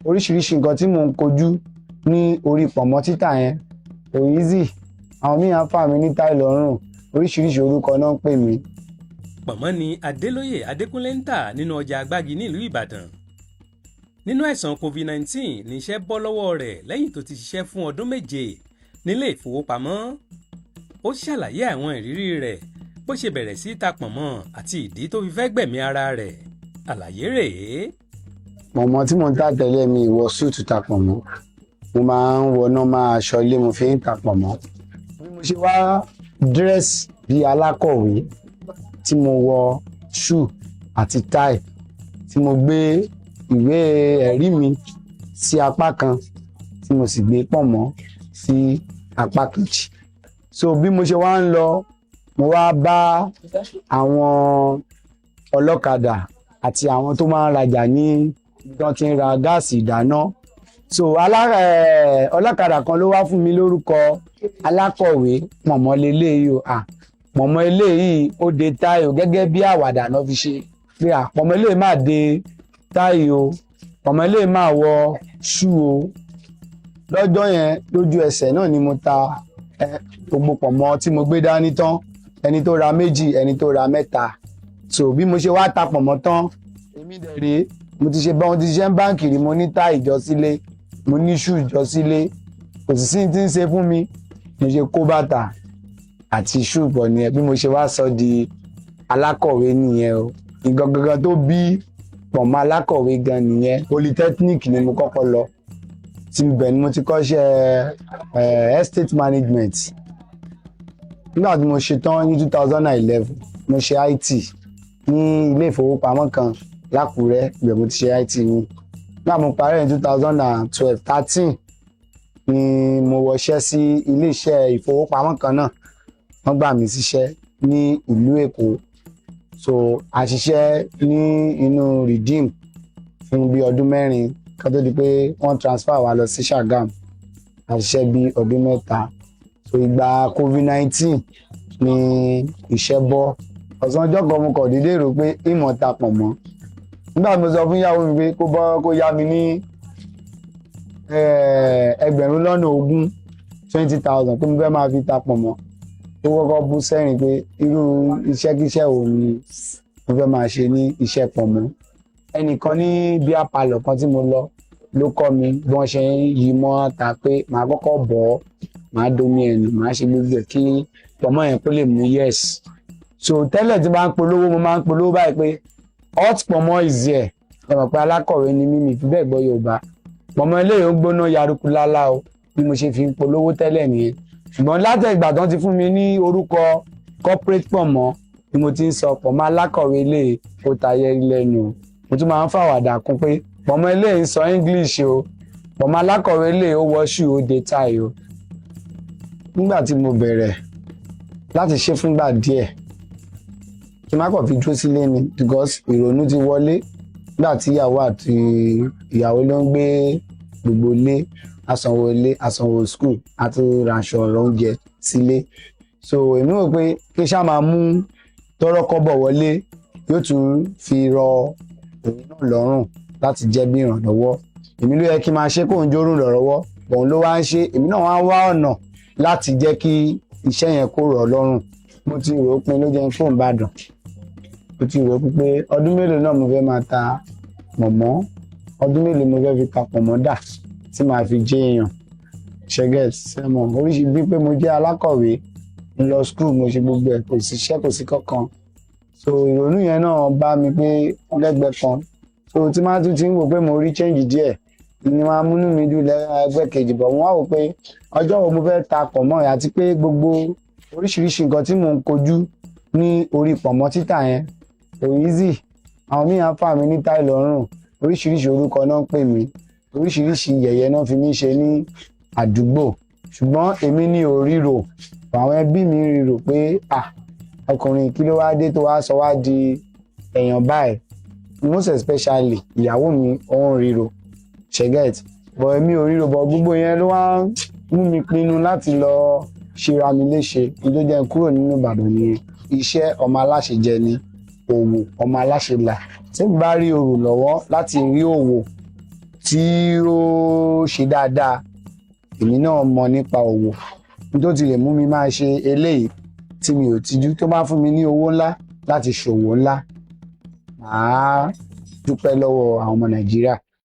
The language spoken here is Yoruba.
Oríṣiríṣi nǹkan tí mò ń kojú ní orí pọ̀nmọ́ títà yẹn kò easy. Àwọn míì á fà mí ní tie lọ́rùn, oríṣiríṣi orúkọ náà ń pè mí. Pọ̀nmọ́ ni Adélóyè Adékúnlé ń tà nínú ọjà Agbági nílùú Ìbàdàn. Nínú àìsàn COVID-19 ní iṣẹ́ bọ́ lọ́wọ́ rẹ̀ lẹ́yìn tó ti ṣiṣẹ́ fún ọdún 7 nílé ìfowópamọ́. Ó ṣàlàyé àwọn ìrírí rẹ̀, bó ṣe bẹ̀rẹ̀ sí ta pọ̀nmọ́ àti ìdí tó fi fẹ́ gbẹ̀mí ara rẹ̀. Àlàyé rèé. Pọ̀nmọ́ tí mò ń tà tẹ́lẹ̀, mi ì wọ suit ta pọ̀nmọ́. Mo máa ń wọ normal aṣọ ilé mo fi ń ta pọ̀nmọ́. Bí mo ṣe wá dress bí alákọ̀wé, tí mo wọ shoe àti tie, tí mo gbé ìwé ẹ̀rí mi sí apá kan, tí mo sì gbé pọ̀nmọ́ sí apá kejì, so bí mo ṣe wá ń lọ, mo wá bá àwọn ọlọ́kadà àti àwọn tó máa ń rajà ní ibi tí wọ́n ti ń ra gáàsì ìdáná. So ọlọ́kadà kan ló wá fún mi lórúkọ alákọ̀wé, pọ̀nmọ́ leléyìí o. À, pọ̀nmọ́ eléyìí, ó de tie o. Gẹ́gẹ́ bí àwàdà náà fi ṣe pé, à, pọ̀nmọ́ eléyìí máa de tie o, pọ̀nmọ́ eléyìí máa wọ shoe o. Lọ́jọ́ yẹn, lójú ẹsẹ̀ náà ni mo ta gbogbo pọ̀nmọ́ tí mo gbé dání tán, ẹni tó ra méjì, ẹni tó ra mẹ́ta. So bí mo ṣe wá ta pọ̀nmọ́ tán, èmi dẹ̀ rèé, mo ti ṣe bá wọn ti ṣiṣẹ́ ń báǹkì rí, mo ní tie jọ sílé, mo ní shoe jọ sílé, kò sì sí tí ń ṣe fún mi. Mo ṣe kó bàtà àti shoe pọ̀ nìyẹn. Bí mo ṣe wá sọ di alákọ̀wé nìyẹn o. Nǹkan gangan tó bí pọ̀nmọ́ alákọ̀wé gan nìyẹn. Polytechnic ni mo kọ́kọ́ lọ, tí ibẹ̀ ni mo ti kọ́ṣẹ́ estate management. Nígbà tí mo ṣe tán ní 2011, mo ṣe IT ní ilé ìfowópamọ́ kan lákùrẹ́. Ibẹ̀ mo ti ṣe IT mi. Nígbà mo parí ní 2012, 13 ni mo wọṣẹ́ sí ilé iṣẹ́ ìfowópamọ́ kan náà. Wọ́n gbà mí síṣẹ́ ní ìlú Èkó. So a ṣiṣẹ́ ní inú Redeem fún bí ọdún 4 ká tó di pé wọ́n transfer wa lọ sí Ṣàgámù. A ṣiṣẹ́ bí ọdún 3. So ìgbà COVID-19 ni iṣẹ́ bọ́. Ọ̀sán ọjọ́ kan, mo kàn déédéé rò pé ìmọ̀ ta pọ̀ mọ́. Nígbà tí mo sọ fún ìyàwó mi pé kó bọ́ kó yá mi ní 20,000, 20,000, pé mo fẹ́ máa fi ta pọ̀ mọ́, ó kọ́kọ́ bú sẹ́rìn pé irú iṣẹ́kíṣẹ́ wo ni mo fẹ́ máa ṣe ní iṣẹ́ pọ̀ mọ́. Ẹnìkan ní beer parlour kan tí mo lọ ló kọ́ mi bí wọ́n ṣe ń yí mọ́ ta, pé màá kọ́kọ́ bọ̀ ọ́, màá domi ẹ̀nù, màá ṣe gbogbo ẹ̀ kí pọ̀mọ́ yẹn kó lè mú yes. So tẹ́lẹ̀, tí bá ń polówó, mo máa ń polówó báyìí pé "Hot pọ̀mọ́ is here." Ẹ mọ̀ pé alákọ̀wé ni mí, mi fi bẹ́ẹ̀ gbọ́ Yorùbá. Pọ̀mọ́ eléyìí, ó gbóná yaruku lálá o. Bí mo ṣe fi ń polówó tẹ́lẹ̀ nìyẹn. Ṣùgbọ́n láti ìgbà tán ti fún mi ní orúkọ corporate pọ̀mọ́ ni mo ti ń sọ pọ̀mọ́ alákọ̀wé eléyìí, ó tayẹ lẹ́nu o. Mo tún máa ń fàwàdà kún pé pọ̀mọ́ eléyìí ń sọ English o, pọ̀mọ́ alákọ̀wé eléyìí, ó wọ shoe, ó de tie o. Nígbà tí mo bẹ̀rẹ̀ láti ṣe fúngbà díẹ̀, kí n má kàn fi dúró sílé ni, because ìrònú ti wọlé. Nígbà tí ìyàwó àti ìyàwó ló ń gbé gbogbo ilé, asanwó ilé, asanwó school, àti ránṣọ ọ̀rọ̀ oúnjẹ sílé, so èmi rò pé kí n ṣáà máa mú tọ́rọ́ kọ́bọ̀ wọlé, yóò tún fi rọ òun náà lọ́rùn láti jẹ́ bí ìrànlọ́wọ́. Èmi ló yẹ kí n máa ṣe kóun jórùn lọ́wọ́, òun ló wá ń ṣe. Èmi náà wá ń wá ọ̀nà láti jẹ́ kí iṣẹ́ yẹn kó rọ̀ ọ́ lọ́rùn. Mo ti rò ó pin ló jẹ́ fóun Ìbàdàn. Mo ti rò ó pé ọdún mélòó náà mo fẹ́ máa ta pọ̀nmọ́, ọdún mélòó mo fẹ́ fi ta pọ̀nmọ́ dà tí màá fi jẹ́ èèyàn ṣẹ́gẹ̀t sẹ́mọ̀ oríṣi bíi pé mo jẹ́ alákọ̀wé, mo lọ school, mo ṣe gbogbo ẹ̀, kò síṣẹ́, kò sí kankan. So ìrònú yẹn náà bá mi pé lẹ́gbẹ̀ẹ́ kan. So tí máa tún ti ń wò pé mo rí change díẹ̀ ni máa múnú mi dùn lẹ́gbẹ̀ẹ́ kejì bọ̀. Mo wá wò pé ọjọ́ wo mo fẹ́ ta pọ̀nmọ́ yẹn, àti pé gbogbo oríṣiríṣi nǹkan tí mò ń kojú ní orí pọ̀nmọ́ títà yẹn kò easy. Àwọn míì á fà mí ní tie lọ́rùn, oríṣiríṣi orúkọ náà ń pè mí, oríṣiríṣi yẹ̀yẹ́ náà fi mí ṣe ní àdúgbò. Ṣùgbọ́n èmi ní ò ríro, àwọn ẹbí mi ríro pé, ah, ọkùnrin, kí ló wá dé tó wá sọ wá di èèyàn báyìí? Most especially ìyàwó mi, ó ń ríro ṣẹgẹt, but èmi ò ríro. But gbogbo yẹn ló wá mú mi pinnu láti lọ ṣera mi léṣe. Ní tó jẹ́ n kúrò nínú Ìbàdàn nìyẹn. Iṣẹ́ ọmọ aláṣẹ jẹ ni òwò ọmọ aláṣẹ là. Tí n bá rí òrò lọ́wọ́ láti rí òwò. tí ó ṣe dáadáa. Èmi náà mọ̀ nípa òwò tó ti lè mú mi máa ṣe eléyìí tí mi ò tijú. Tó bá fún mi ní owó ńlá láti ṣòwò ńlá, màá dúpẹ́ lọ́wọ́ àwọn ọmọ Nàìjíríà.